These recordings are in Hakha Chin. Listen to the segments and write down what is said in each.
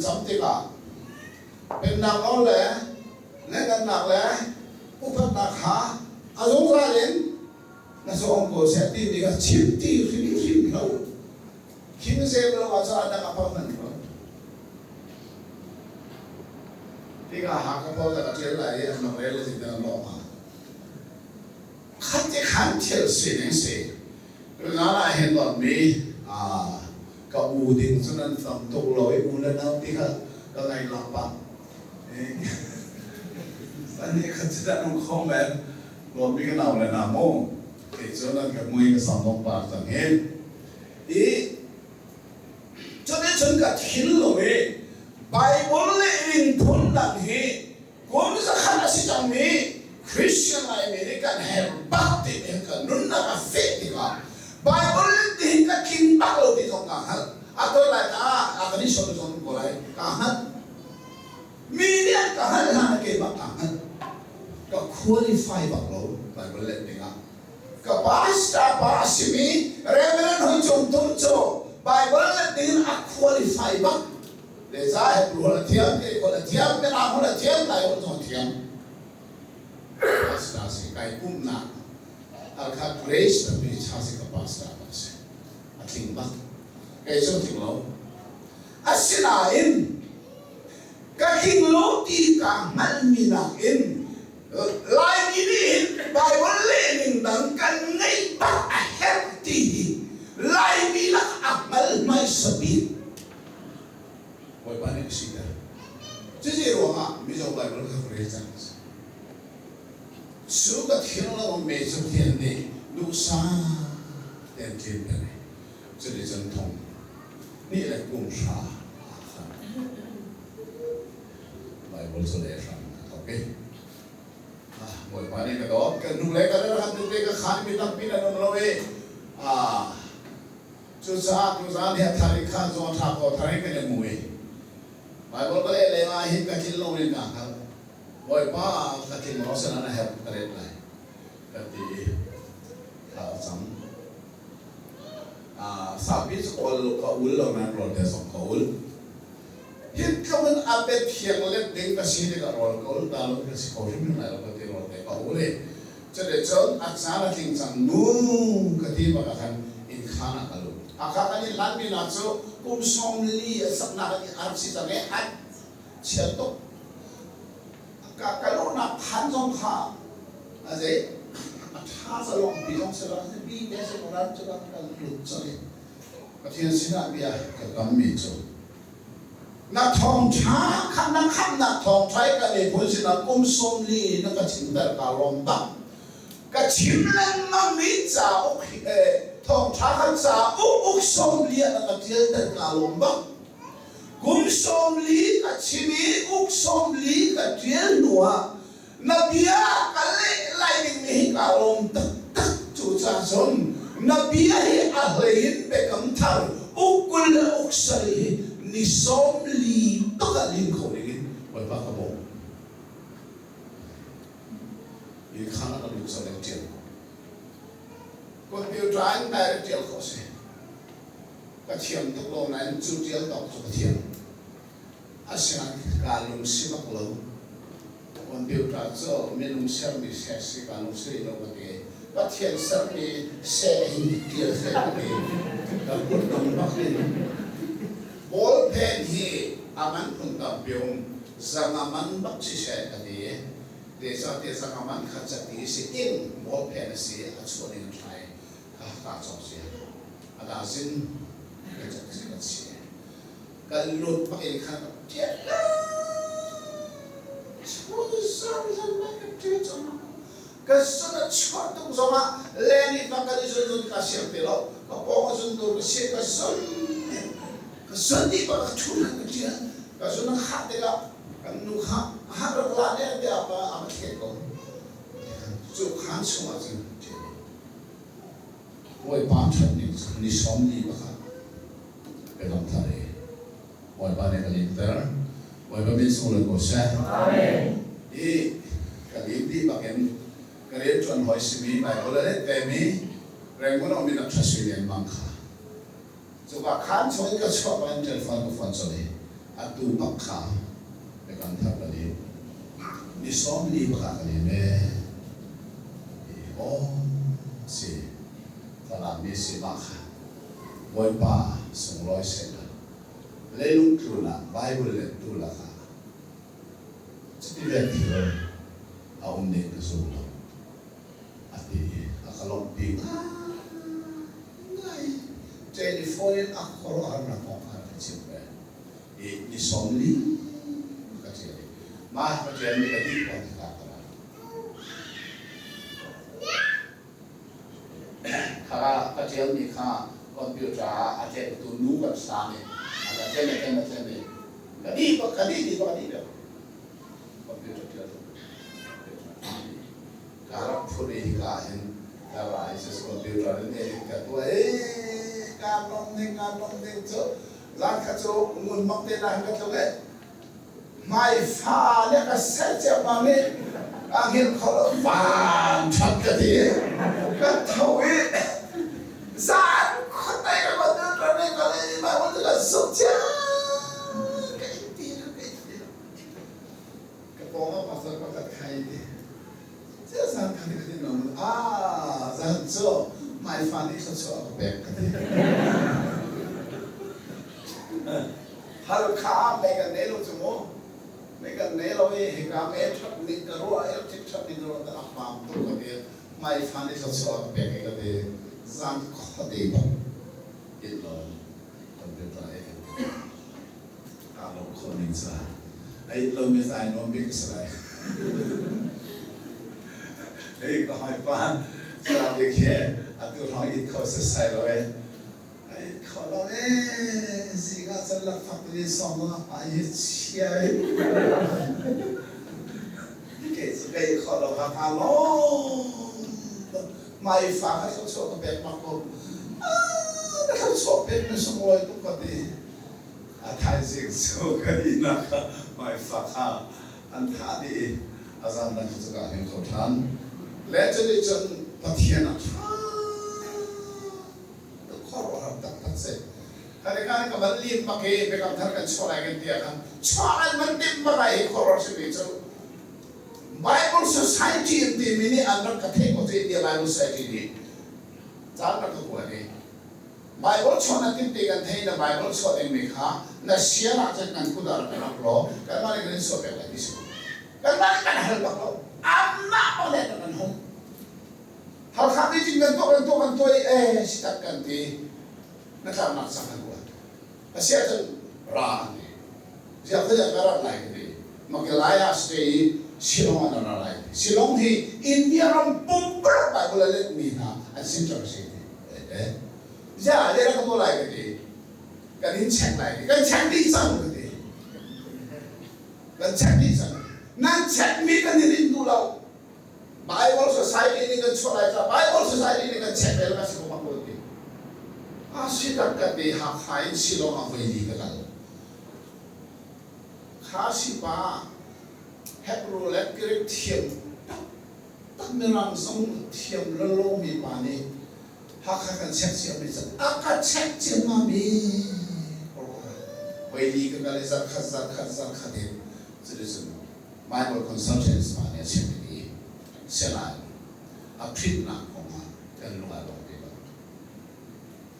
cam tikah pennak nawl le lengannak le upatnak kha a zungzal in na zawng ko seh timi kha chim ti hrimhrim hlah u. Khim zem lo ahcun a dang a pang nan lo. Tikah Hakha Paul ka ṭial lai i an rak rel le zeitin an lawh hnga. Khat i khan thil sining si. Tuzaan ah hin dawtmi ka u ding cu nan tam tuk lo i u le nau ti kha ka ngai lak pah. Pahnih khat cu dah nung kho men. Dawtmi ka nau le hna mu. Kei cu nan ka mui ka sam dong par cang hi. I cuticun ka thinlung i Bible le rinphun dang hi kum zakhat a si cangmi Christian Laimi nih kan herh bak ti hi kan nunnak a feh tikah Bible le tihin ka tling bak lo ti zong kaa hngalh. A toi lai ta a kan i sawm zong ko lai kaa hngalh. Mi nih an ka hngalh hlan ah keimah kaa hngalh. Ka qualify bak lo Bible let dingah. Ka pastor pa a simi Reverend Hui Cung Tum cu Bible let dingin a qualify bak. Le za Hebrew holh a thiam, Greek holh a thiam, Mirang holh a thiam, Lai holh zong a thiam. Pastor si kai pumhnak alkha Grace tampi cha si ka pastor bak si. A tling bak. Kei cu tling lo. Asinain ka tling lo ti ka hngalhmi nakin Laimi nih hin Baibal lehning dang kan ngeih bak a herh ti hi Laimi lak a hngal hmaisa bik Bawipa nih a siter. Cuci ruangah Mizo Baibal kha ka rel cang. Cu ka thiang lo me cu Pathian nih duhsah tein tlinter i cuticun thong hnih le kum hra ah khan Baibal cu leh hram ka thawk i Bawipa nih ka dawt kan nu le ka le rak tu te ka khan mi tampi nan um lo i cucaah tuzaan hi a thar in khan zong a ṭha ko thar in kan i hmu i Baibal ka leh leng ah hin ka tlin lo in kaa hngalh. Bawipa ka tling lo sinah na herh ka ret lai ka ti i thla a cam. Sapi cu kawl lo ka ul lo nain rawl te zong ka ul. Hi tluk in a pe thiang let ding ka si tikah rawl ka ul ta lo ka si kho hrimhrim lai lo ka ti rawl te ka ul i cuticun a caan a tling cang nu ka ti bak ah khan inn khaan ah ka lut. Hakha kan inn hlanmi nak cu kum 40 a saknak in a rak si cang i a chia tuk. Ka ka luhnak khaan zong kha a zei a ṭha zalong pi zong si lo bi te si ko ran cu kan lut cang i Pathian sinah bia ka kammi cu na thawngṭha kha na khamhnak thawngṭha i ka miphun sinah kum 40 na ka chimter ka lawm bak. Ka chim lengmangmi cauk thawngṭha kha cauk uk 40 ah na ka ṭialter ka lawm bak. Kum 40 ka chim i uk 40 ka ṭial hnuah na bia ka leh lai dingmi hi kaa lawm taktak. Cucaah cun na bia hi a hlei in biakam thar uk 20 le uk 70 hi ni 40 bak ah lim kho dingin Bawipa ka bawm. Hi khan ah ka lut cang in ṭial ko. Computer in direct ṭial khawh a si. Ka thiam tuk lo nain cu ṭial tawk cu ka thiam. Asinain kaa lungsi bak lo. Computer cu minung sermi seh si kaa lungsi lo ka ti. Pathian sermi seh hin ṭial seh ka ti. Ka kut dong bak in. Ball pen hi a man phun tampi um. Zanga man bak siseh ka ti. Zeicahtiah zanga man kha cati si ing ball pen a si a chuah ning an thlai. Ka kaa cawk cia. A dazin ka cawk cia kan si. Kan lut bak in khan ka zun a chuah tuk zongah leng i fa kan i zun zun ka siang ti lo ka pawng a zun tu ka si ka zun ka zun dih bak ka ṭhu ka ṭial ka zun a khah tikah kan nu kha a hak rak la ne tiah pa a ka thleh ko cu khaan chungah cun ṭial Bawipa ṭhat ning cu ni 41 biakam thar i Bawipa nih ka limter. Bawipa min sunglawi ko seh. Amen. I ka lim dih bakin ka rianṭuan hawi simi Baibal a let vemi Rangoon um in a ṭha sui lengmang kha. Cuka khaan chung in ka chuah bangin telephone ka phone colh i Atu bak kha Biakam Thar ka lim. Ni 40 bak ah ka lim ee. Aw si. Falam mi si mah kha. Bawipa sunglawi sehla. Leilung tlun ah Bible lettu lakah cuti ve thil a um ding ka zum lo a ti i a ka lawmhpi ngaingai. Telephone in a khuaruahharnak kong kha ka chimh ve i ni 40 ka ṭial i mah ka ṭialmi ka dih ko tikah ka ra. Kha ka ṭialmi kha computer ah a tlengtu nu kan sang i a tlem a tlem a tlem i ka dih bak ka dih dih bak a dih deuh. Computer ṭial tu. Ka rak phun i hika ah hin ka ra i computer in edit ka tuah i kaa lawm ning kaa lawm ning cu zan kha cu ngun mak te na hin ka tluk i hmaifa le ka ser ciammam i a hngilh kho lo van ṭhat ka ti i ka tho i zan khuadei ka computer nih ka le Bible cu ka zumh cia ka in ti lo ka in ti lo ka pawng ah pastor pakhat khai ti cia zan kha ni khat in um ah zan cu hmaifa nih thluachuah ka pek ka ti. Halkha mei kan nei lo cu mu. Mei kan nei lo i hika me ṭhat ning ka ruah electric ṭhat ning ka ruah ta a hmaam tuk ka ti. Hmaifan nih thluachuah ka pek i ka ti. Zan khuate bak in lo computer ei kan ti. Kaa lawmh khawh ning ca. A it lomi zai nuam bik a si lai. Hei ka hawipa Salak bik hi atu hrawng it kho setsai lo e. Ai kho lo ee zing ah cun lakphak tete sawng zong a hmai hi chia in kei cu kei kho lo ha hnga lawm mai fa kha thluachuah ka pek bak ko na thluachuah pek na sunglawi tuk ka ti a thaizing cu ka ihnak kha mai fa kha an thah dih i a zan dang cu ka hngilh kho ṭhan le cuti cun Pathian a ṭha khuaruahhar taktak si. Kha ka van lim bak i Biakam Thar kan chuah lai kan ti ah khan chuah an van timh bak ah hi khuaruahhar simi cu Bible Society an timi nih an rak ka theih ko cu India Bible Society nih caan rak ka kuat i Bible chuah na timh ti kan theih na Bible chuah dingmi kha na sian ahcun kan kut ah rak i rak law kanmah nih kan in chuah pek lai ti si. Kanmah nih kan hal bak lo. Amah bak le kan hung. Halkha meeting kan tuah kan tuah kan tuah i ee si tak kan ti na tlaknak cang kan ruat. A si ahcun ra an ti. Ziah khuazei ka rat lai ka ti. Makelaya stay i Shillong ah na ra lai. Shillong hi India ram pumpuluk Bible a letmi hna an center a si ti. Eh ziah leh ka tuah lai ka ti. Kan in check lai ti. Kan check dih cang ka ti. Kan check dih cang. Nan check mi kan i rinh duh lo. Bible Society nih kan chuah lai caah Bible Society nih kan check ve la si ko mak ti. A si tak ka ti Hakha in Shillong ah voi li ka kal. Kha si pa Hebrew le Greek thiam taktak mirang zong thiam lolo mi pa nih Hakha kan check cia mi cu a ka check ciammam mi voi li ka kal i zarkhat zarkhat zarkhat in cuticun Bible Consultants pa nih a chim i sialai a phitnak kong ah kan lung aa lawm ti lo.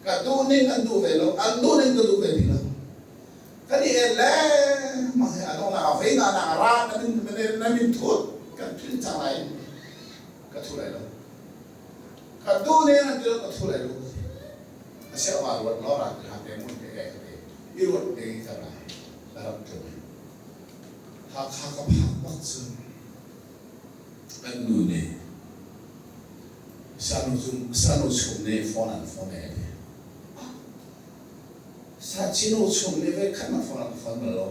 Ka duh ning an duh ve lo, an duh ning ka duh ve ti lo. Kan i el lengmang hi a donghnak ah vei na nak ra na min na min thut kan philh cang lai ka thu lai lo. Ka duh ning an ti lo ka thu lai lo. A siah wa ruat law ra ti ha te mun te ka te i ruat te ka rai ka rak tlung. Hakha ka phak bak cun kan nu nih sanu chung nih phone an phone e ti. Sachinu chung nih voi khat na phone an phone bal lo.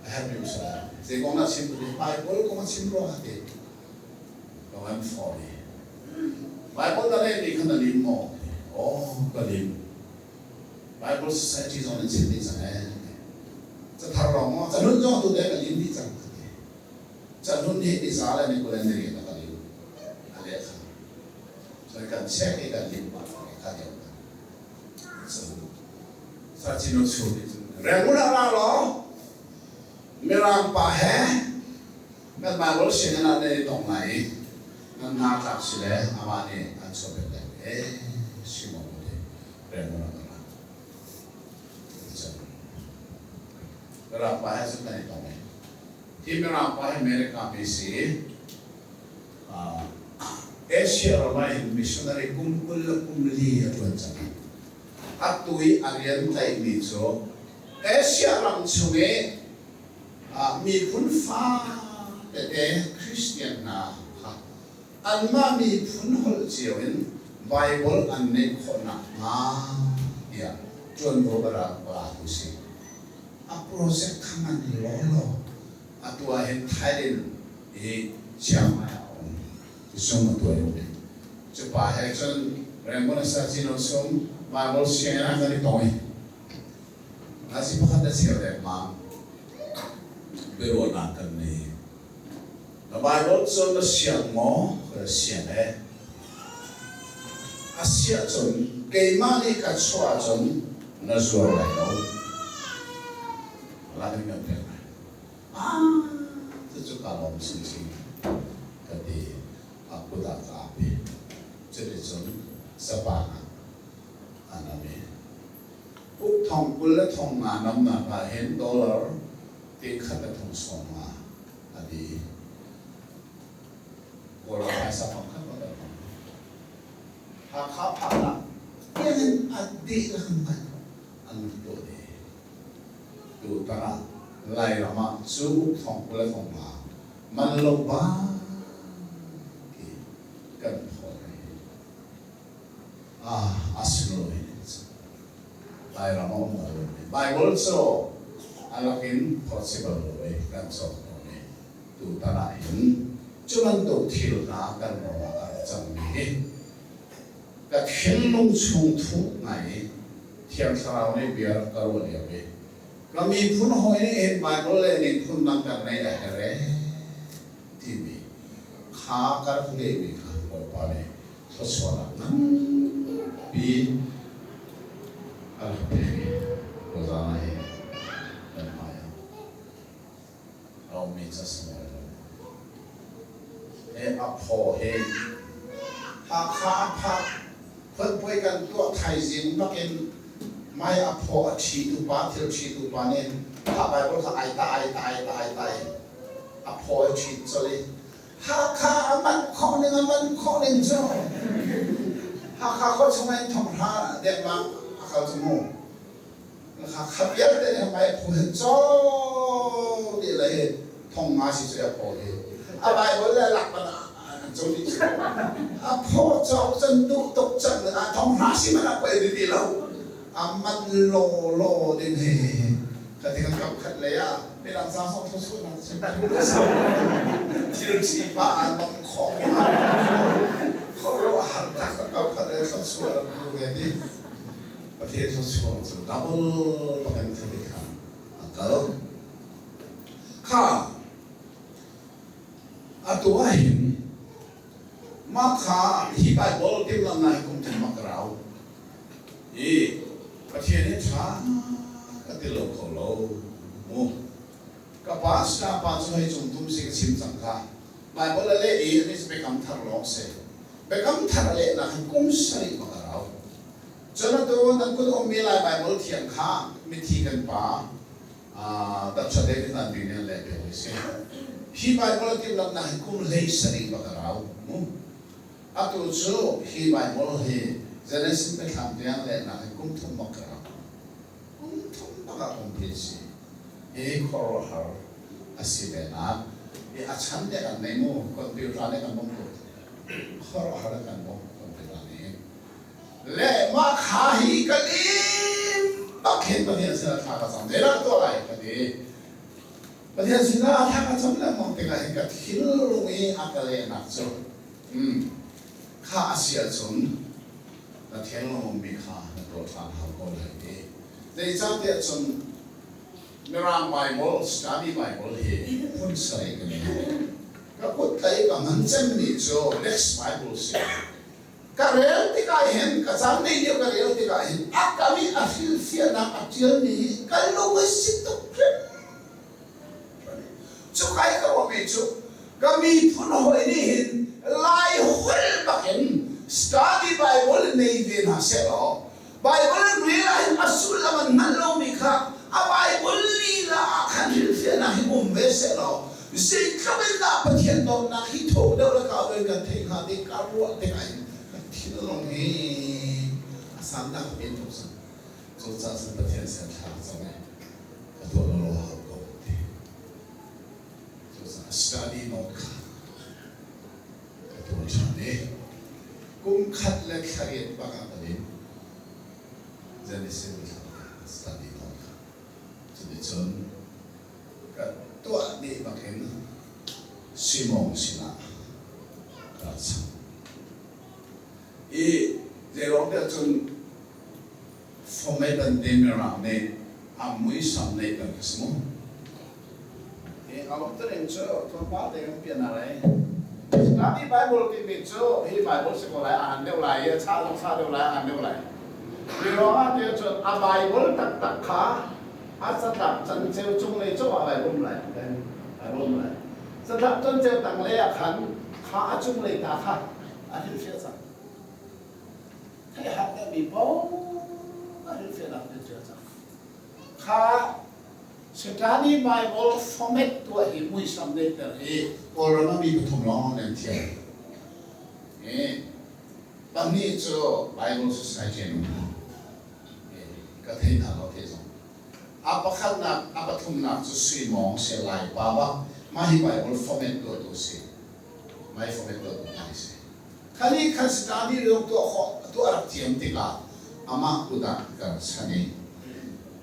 A herh mi si lai. Zei kong na chim ti Bible kong a chim ruang ah ti. Kong an phone i. Bible na rel mi kha na lim maw? Oh, ka lim. Bible Society zong nan chim dih cang ee. Cathar lawng maw? Cahlun zong tu te ka lim dih cang ka ti. Cahlun hi ni za le ni 20 le ni riat ka lim. A leh kha. So kan check i kan lim pah kha deuh. So, sa cino chu nih cun regular ra law. Mirang pa he kan Bible sianginn ah nan i tong lai i nan hna tlak si le amah nih an sawpet lai e Simon ka ti Raymond a ka ra. Mirang pa he cun kan i tong i hi Mirang pa hi America mi si Asia ram ah hin missionary kum 24 a ṭuan cang. Atu i a rian tlaihmi cu Asia ram chung i miphun fa tete Christian hna kha anmah miphun holh cio in Bible an neih khawh nakhnga tiah ṭuanvo a rak latu si. A project kha ngan lawlaw. Atu ah hin Thailand i Chiang Mai ah a um. Sung a tuai um. Cu pa he cun Rangoon a sa cino sung Bible sianginn ah kan i tong i nazi pakhat a cheu dengmang biaruahnak kan nei. Na Bible cu na siang maw? Ka siang e. A siah cun keimah nih ka chuah ahcun na zuar lai lo. Lakin kan pek lai. Ah, cucu ka lawm chinchin ka ti. A kut ah ka ap i cuticun Japan ah an um i uk thong 20 le thong nga namnak ah hin dollar ting khat le thong sawm nga a di. Kawlram phaisa pangkhat ma kan hmang. Hakha phaknak tiangin a dihlak in an tuah dih. Tutan ah Lairam ah cu uk thong 20 le thong nga man lo ba ti kan thawl hi ah a sunglawi ning cu Lairam a um bal lomi Bible cu a lakin possible lo i kan cawk tawn i tutan ah hin cu bantuk thil hna kan ram ah a rak cangmi hi ka thinlung chung thuk ngai i Thiang Thlarau nih bia rak ka ruah lio i ka miphun hawi nih hin Bible le miphun dang kan neih a herh ee timi kha ka rak ngeihmi kha Bawipa nih thluachuahnak nganpi a rak pek i tuzaan ah hin kan hmai ah a ummi ca sunglawi lo he a phaw he Hakha a phak khuanpuai kan tuah thaizing bakin mai a phaw a ṭhitu pa thil ṭhitu pa nih kha Bible kha ai ta ai ta ai ta ai ta in a phaw a ṭhit colh i Hakha a man khawh ning a man khawh ning cu Hakha khua chungah in thong hra dengmang a kal cu mu. Hakha vialte nih hmai phu hin caw ti le hi thong nga si cu a phaw hi a Bible le lak ban an co dih cu a phaw cawk cun duh tuk cang a thong hna si man a poi ti lo a man law law ding hi ka ti kan kap khat lei ah midang sa song thu chu nak sim thil chi pa an bang khong kho har tak kap khat lei thla chu an ve ti Pathian thluachuah cu double bak in thil kha a kal. Kha atu ah hin mah kha hi Bible timhlamhnak hi kum thum bak ka rau. I Pathian hi ṭha ka ti lo kho lo mu. Ka pa sinah pa cu hei cung tum si ka chim cang kha. Bible a leh i ani cu biakam thar lawng si. Biakam thar a lehnak hi kum sarih bak a rau. Cun atu nan kut ummi Lai Baibal thiang kha mithi kan pa Dr. David Van Bik nih an lehpiak mi si. Hi Baibal a timhlamhnak hi kum 17 bak a rau. Mu. Atu cu hi Baibal hi Genesis biathlam tiang lehnak hi kum thum bak ka rau. Kum thum bak ah complete si. Hi khuaruahhar a si ve nak. Hi a chan te kan nei mu. Computer nih kan bawmh tuk. Khuaruahhar kan bawmh computer nih. Le mah kha hi ka lim bak hin Pathian sinah thla ka cam zeidah tuah lai ka ti. Pathian sinah thla ka cam lengmang tikah hin ka thinlung i a ka lehnak cu kha a si ahcun na thinlung ummi kha na tuah ṭhan hau ko lai ti. Zeicahtiah cun Mirang Bible, Study Bible hi phun sarih kan ngei. Ka kut tlai ka hman cemmi cu Next Bible si. Ka rel tikah hin, ka caan neih lio ka rel tikah hin a kam i a hrilhfiahnak a ṭialmi hi ka lung a si tuk hrimhrim. Cuka i ka ruahmi cu ka miphun hawi nih hin Lai holh bakin study Bible nei ve hna seh law Bible an rel ahhin a sullam an hngalh lomi kha a Bible lila ah khan hrilhfiahnak hi um ve seh law zeitluk in dah Pathian dawtnak hi thuk deuh le kau deuh in kan theih hnga ti ka ruah tikah hin ka thinlung hi a sannak a pin tuk cang. Cucaah cun Pathian sin thla ka cam i ka tuah lawlaw a hau ko ti. Cucaah study note kha ka tuah ṭhan i kum khat le thla riat bak ah ka lim. Genesis thla study note kha. Cuticun ka tuah dih bakin Simon sinah ka rak cham. I zeiruang tiah cun fomei bante mirang nih a muisam neih kan ka si mu. Hi a umtuning cu tlawmpal te kan pian a rei. Study Bible timi cu hi Bible si ko lai, a ngan deuh lai i a chah zong chah deuh lai, a ngan deuh lai. Hi ruangah tiah cun a Bible taktak kha a catlap canceu cunglei cungah lai um lai, lai um lai. Catlap canceu tanglei ah khan kha a cunglei ta kha a hrilhfiah cang. Theih deuhmi paoh a hrilhfiahnak an ṭial cang. Kha Satani Bible format tuah hi muisam neihter hi Kawlram ah mi pathum lawng nan thiam. Hi pahnih cu Bible Society an um hna. Ka thei hna lo thei zong. A pakhatnak, a pathumnak cu Sui Mawng si Lai pa bak mah hi Bible format tuahtu si. Mah hi format tuahtu hna hi si. Khani khan Satani lung tuah khawh tuah rak thiam tikah amah kut ah ka rak chan i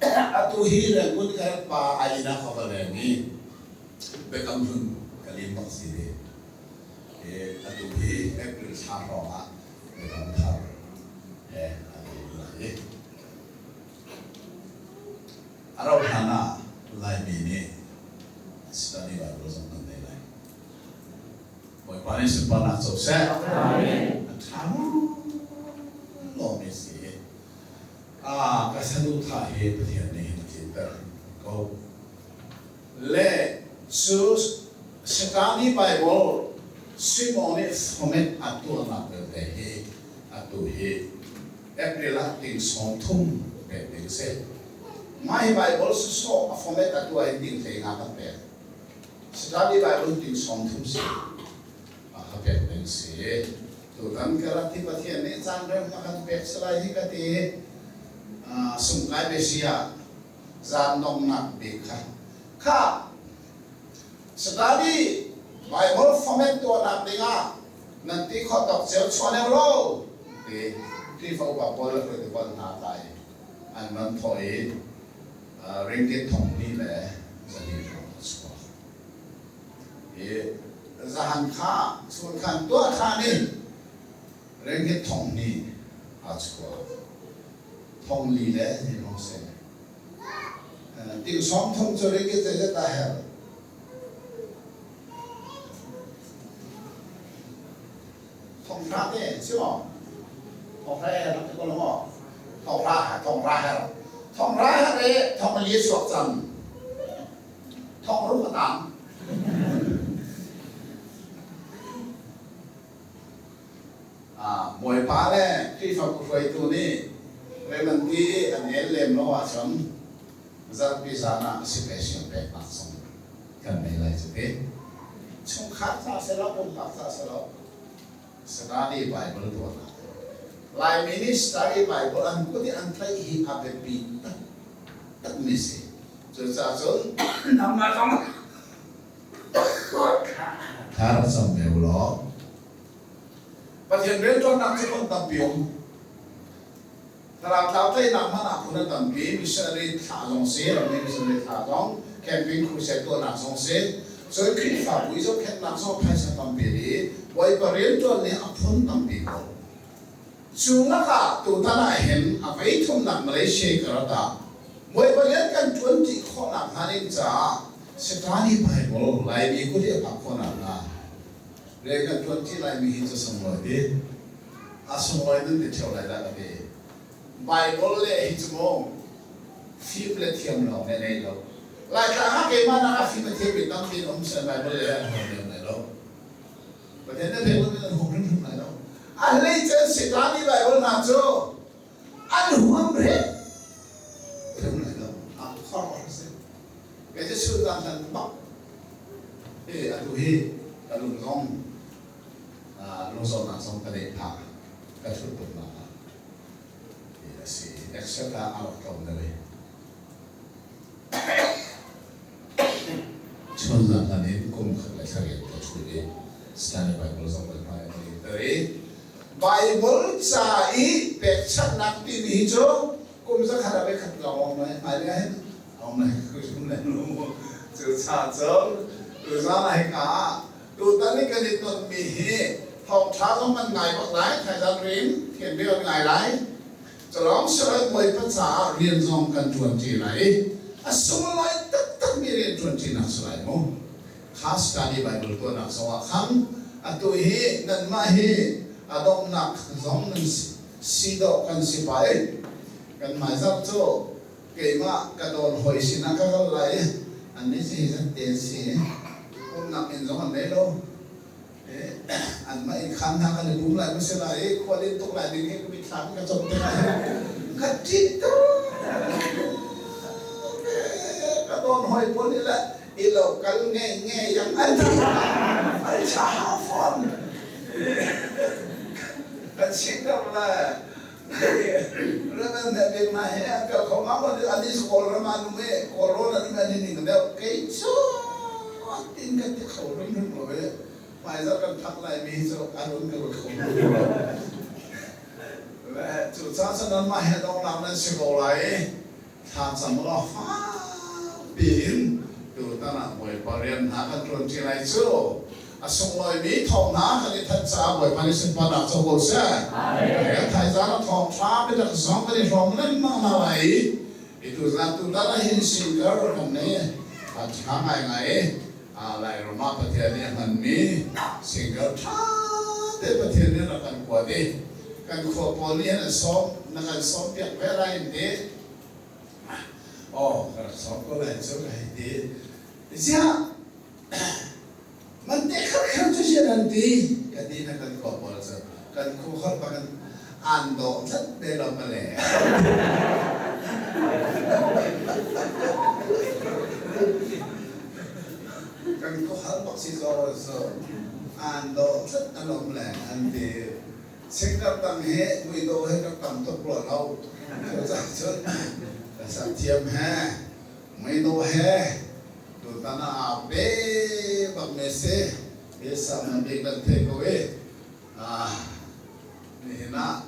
atu hi Rangoon ka rak pa a inn ah ka va leng i Biakam Hlun ka lim bak si ve. Atu hi April thla hrawng ah Biakam Thar he a lim lai i a rauh hlan ah Laimi nih Study Bible zong kan nei lai. Bawipa nih sunparnak co seh. A ṭha lawmi si. Ah, ka saduhthah hi Pathian nih hin a tlinter ko. Le cu Satani Bible Simon nih format a tuahnak vialte hi atu hi April ah ting 30 pek ding si. Mah hi Bible sawsawh a format a tuah in ting hlei nga kan pek. Study Bible ting 30 si a ka pek ding si. Tutan ka rat hi Pathian nih caan rem a kan pek salai hi ka ti. Sungkai Besia zan dongnak bik kha kha study Bible format tuahnak dingah nan ti khawh tawk cio chuah leo lo ti Khrihfa upa pawl le hruaitu pawl hna tlai an van thawh i ringgit 2000 le 400 hrawng a chuak. I zahan kha chun khan tuah ṭhan i ringgit 2000 a chuak. 4000 le ni hrawng si. Ting 30 cu ringgit zeizat dah herh? 10,000 te si maw? 10,000 he rak ti ko lo maw? 10,000 10,000 her 10,000 her i 4,000 chuak cang. 6,000 a tang. Bawipa le Khrihfabu hruaitu nih rem an ti i an el lem lo ahcun zarhpi zan ah special peknak zong kan nei lai cu ti. Chungkhar ca selaw, pumpak ca selaw, Study Bible tuahnak. Laimi nih Study Bible an kut i an tlaih hi a biapi taktakmi si. Cucaah cun nangmah zong thla rak cam ve u law Pathian rianṭuannak cu phun tampi um. Thlarau tlau tlaihnak hmanh ah phun a tampi. Missionary thlah zong si, rammi missionary thlah zong, camping crusade tuahnak zong si, cun Khrihfabu i zohkhenhnak zong phaisa tampi i Bawipa rianṭuan nih a phun tampi ko. Cu lakah tutan ah hin a vei thumnak Malaysia i ka rat ah Bawipa rian kan ṭuan ṭi khawhnak hnga ding caah Satani Bible Laimi kut i a phak khawhnak hnga rian kan ṭuan ṭi laimi hi cu sunglawi bik. A sunglawi nan ti ṭheo lai dah ka ti. Bible le hi cu mu fim le thiam lawng nih a nei lo. Laitlang ah keimah nak a fim a thiammi tampi an um sen Bible le an hum lem lai lo. Pathian na pek loin an hum hrimhrim lai lo. A hleice Satan i Bible hna cu an huam hrimhrim lai lo. A khor a si. Kei cu chun hlan bak e atu hi ka lung zong lungzawtnak zong ka neih phah ka thut tuknak ah a si. Except ah a rak tlawm deuh i. Chunzan hlan in kum khat le thla riat ka ṭhu i Stanley Bible zong kan hmai an i i Bible ca i pekchanhnak timi hi cu kum zakhat ah voikhat lawng a um lai hmailei ah hin a um lai um lai lo mu. Cu ca cun tuzaan ah hika ah tutan i kan i tonmi hi thawngṭha zong kan ngai bak lai thaizang rim thian bia kan ngai lai. Culawng siloin Bawipa caah rian zong kan ṭuanṭi lai i a sunglawi taktakmi rian ṭuanṭinak si lai mu. Kha study Bible tuahnak zongah khan atu hi nanmah hi a donghnak zong nan si dawh kan si pah i kan hmaizarh cu keimah ka dawn hawi sinah ka kal lai i annih cu hi zat te an si i umnak inn zong an nei lo. Anmah inn khaan hna kan i pum lai maw si lai i khua lin tuk lai ding hi ka mitthlam ka com tikah hin ka ṭih tuk. Ka dawn hawi pawl nih le i lo kal nge nge yang an ti ai cha fawn kan chim le Reverend he bik hna he an kal kho ma an is Kawlram ah nung i Kawlrawn an um an i ning deuh kei cu tin kan ti kho hrimhrim lo i hmaizarh kan phak lai mi hi cu a run ka ruat kho lo. Le cu ca cu nanmah he donghnak nan si ko lai i thlacam law fakpi in tutan ah Bawipa rian hna kan ṭuan ṭi lai cu. A sunglawimi thawng hna kan i thanh caah Bawipa nih sunparnak co ko seh. Amen. Thaizang a thawngṭha biatak zong kan i hrawm lengmang hna lai i i tuzan tutan ah hin singer kan nei a ṭha ngaingai i Lairam ah Pathian nih a hmanmi singer ṭha te Pathian nih rak kan kuat i kan khua pawl nih hin an sawm na kan sawm piak ve lai in ti. Aw ka rak sawm ko lai cu ka hei ti. Ziah man te khat khat cu sian an ti ka ti na kan khua pawl cu kan khua holh bak in an dawh tlat te lo male. Kan khua hal bak si zaw cu an dawh tlat alom le an ti. Singkar tang he muidawh he rak tam tuk rua lo. Cucaah cun ka sak thiam he muidawh he tutan ah aa pe bak me si. Bisa man bik nan thei ko i nihin ah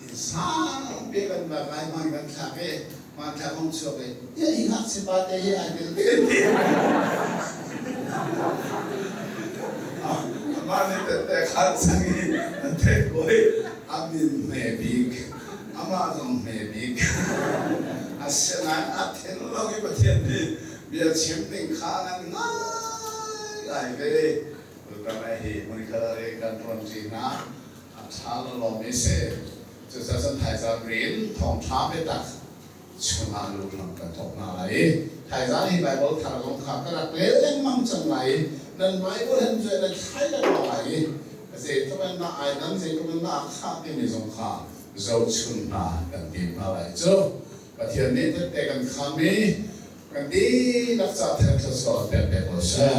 inn sangpi kan bak lai hman kan thlak i hmanthlak hong chuak i hi ngakchia pa te hi ai tel te ti. Amah nih tette khan cang i an theih ko i a min hme bik amah zong hme bik asinain a thinlung i Pathian nih bia chim ding kha a ngan ngaingai ve. Tutan hi hmunkhat ah rian kan ṭuanṭi hna a ṭha lawlawmi si. Cucaah cun thaizang rin thawngṭha biatak chungah luhram kan thawk hna lai i thaizang hi Baibal thar zong kha ka rak rel lengmang cang lai i nan Baibal hen cu nan thlai lengmang lai i zeitluk in dah ai dan zeitluk in dah a khah timi zong kha zohchun hna kan tim hna lai cu. Pathian nih tette kan kham i kan dihlak ca theng thluachuah pek pek ko seh.